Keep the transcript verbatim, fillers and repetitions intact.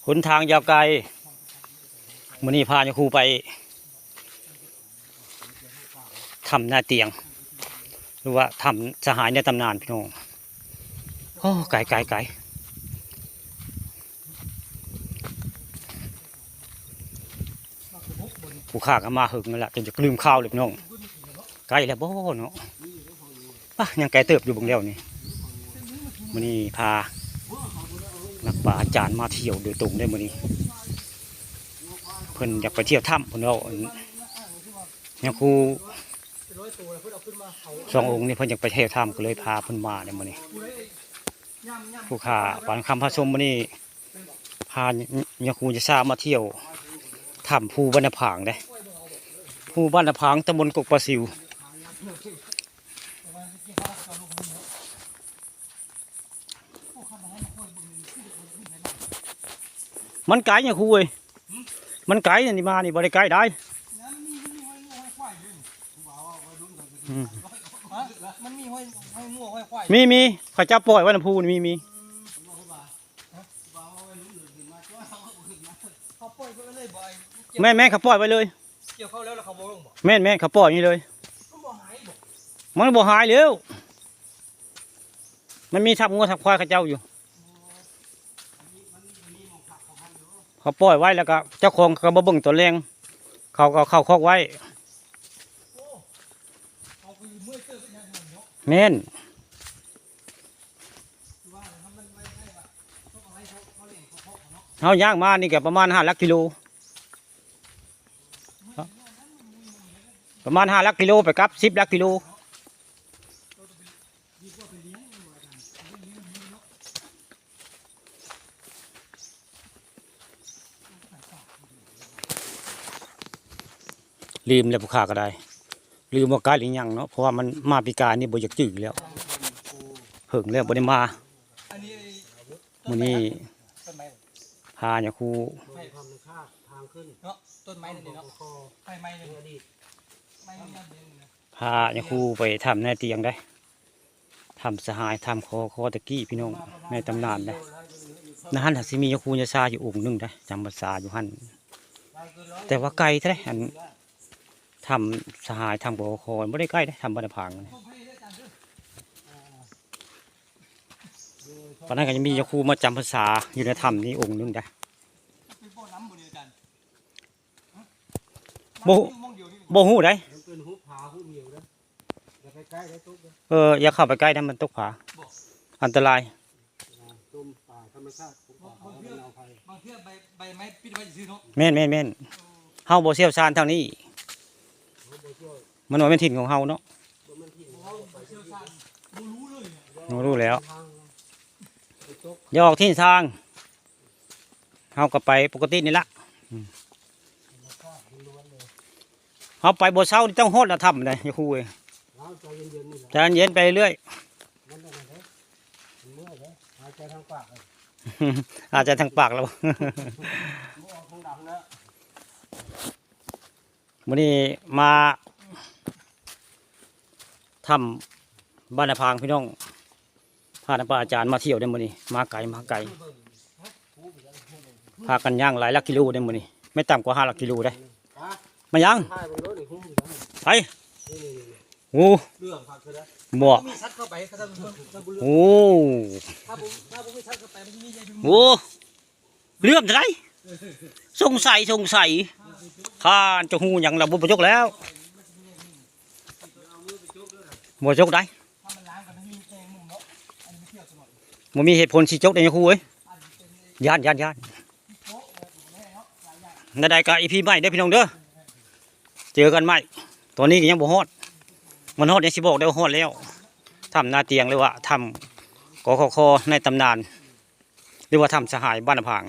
หนทางยาวไกล มื้อนี้พาโยคูไปถ้ำนาเตียง หรือว่าถ้ำสหายในตำนานพี่น้อง โอ้ ไกล ไกล ไกล ผู้ข้าก็มาเหิงนั่นแหละ จนจะลืมข้าวเลยพี่น้อง ไกลแล้วบ่เนาะ ปะ ยังไกลเติบอยู่เบิ่งแล้วนี่ มื้อนี้พานักป่าอาจารย์มาเที่ยวโดยตรงเด้อมื้อนี้ เพิ่นอยากไปเที่ยวถ้ำเพิ่นเว้า อัน โยคูสององค์นี่เพิ่นอยากไปเที่ยวถ้ำ ก็เลยพาเพิ่นมาเด้อมื้อนี้ ผู้ข้าปานคำพาชมมื้อนี้ พาโยคูยะซามาเที่ยวถ้ำภูบ้านนาผางเด้ ภูบ้านนาผาง ตำบลกกปลาซิว มันไกลเนี่ยครูเอ้ย มันไกลเนี่ย นี่มานี่บ่ได้ไกลได้ อืม มันมีห้อย ห้อยงัว ห้อยควาย มี มี เขาเจ้าปล่อยไว้ลำพูน มี มี เขาปล่อยไว้เลยบ่อย แม่น แม่น เขาปล่อยไว้เลย เกี่ยวเข้าแล้ว แล้วเขาบ่ลงบ่ แม่น แม่น เขาปล่อยนี่เลย มันบ่หายบ่ มันบ่หายแล้ว มันมีทับงัวทับควายเขาเจ้าอยู่ เขาปล่อยไว้แล้วก็เจ้าของก็บ่เบิ่งตอนแลง เขาก็เข้าคอกไว้ แม่น เฮาย่างมานี่ก็ประมาณห้าหลักกิโล ประมาณห้าหลักกิโลไปกลับสิบหลักกิโล ลืมแล้วผู้ข้าก็ได้ ลืมว่าไกลหรือยังเนาะ เพราะว่ามันมาปีกายนี่บ่อยากจื้อแล้ว เหิงแล้วบ่ได้มา มื้อนี้พาโยคู ทำข้าทางขึ้น เนาะ ต้นไม้นั่นนี่เนาะ ใบไม้นั่นนี่ ไม้นั่นนี่นะ พาโยคูไปถ้ำนาเตียงได้ ถ้ำสหาย ถ้ำคอคอตะกี้พี่น้อง ในตำนานนะ ในหั้นน่ะสิมีโยคูยะซาอยู่องค์หนึ่งได้ จำพรรษาอยู่หั้น แต่ว่าไกลแท้ อัน ถ้ำสหาย ถ้ำคอคอ บ่ได้ใกล้เด้ ถ้ำบ้านนาผางนี่ ตอนนั้นก็ยังมีโยคูมาจำพรรษาอยู่ในถ้ำนี้องค์หนึ่งได้ เป็นบ่อน้ำบ่เนี่ยอาจารย์ บ่ บ่อน้ำอยู่หม้องเดียวนี่ บ่ฮู้ได้ มันเป็นหุบผาหุบเหวนะ อย่าไปใกล้ได้ตุ๊กนะ เออ อย่าเข้าไปใกล้นะ มันตกผา บ่ อันตราย อ่า ต้มป่าธรรมชาติ ผมขอ บางเทื่อ เอาไป บางเทื่อใบ ใบไม้ปิดไว้ซื่อเนาะ แม่น แม่น แม่น เฮาบ่เชี่ยวชาญทางนี้ มันบ่แม่นถิ่นของเฮาเนาะ บ่แม่นถิ่น บ่เฮาบ่เชี่ยวชาญ บ่รู้เลย บ่รู้แล้ว อย่าออกถิ่นทาง เฮาก็ไปปกตินี่ละ อืม เฮาไปบ่เช้านี่ต้องฮอดละถ้ำเลย อย่าคุย เอาใจเย็นๆนี่แหละ ใจเย็นไปเรื่อย มันเป็นอะไรเด้อ มันเมื่อยเด้อ หายใจทางปากเลย หายใจทางปากแล้ว บ่ออกทางดังแล้ว มื้อนี้มาถ้ำบ้านนาพางพี่น้อง พานักป่าอาจารย์มาเที่ยวได้มื้อนี้ มาไกล มาไกล พากันย่างหลายหลักกิโลได้มื้อนี้ ไม่ต่ำกว่าห้าหลักกิโลได้ มายัง ถ่ายเบิ่งโลดนี่ หุ้มอยู่แล้วนี่ ไป นี่ๆๆ โอ้ เรื่องผักคือนะ บ่ มีสัตว์เข้าไป ถ้าบ่ ถ้าบ่เรื่อง โอ้ ถ้าบ่ ถ้าบ่มีสัตว์เข้าไป มันจะมีใยแมงมุม โอ้ เรื่องเท่าไหร่ สงสัย สงสัย ข้าจะฮู้หยังล่ะ บ่ บ่จกแล้ว บ่จกได้ บ่มีเหตุผลสิจกได้หยังครูเอ้ย ย้าน ย้าน ย้าน นั่นใดก็อีพีใหม่เด้อพี่น้องเด้อ เจอกันใหม่ ตอนนี้ก็ยังบ่ฮอด มันฮอดยังสิบอกได้ว่าฮอดแล้ว ถ้ำนาเตียง หรือว่าถ้ำ กขค ในตำนาน หรือว่าถ้ำสหายบ้านนาพาง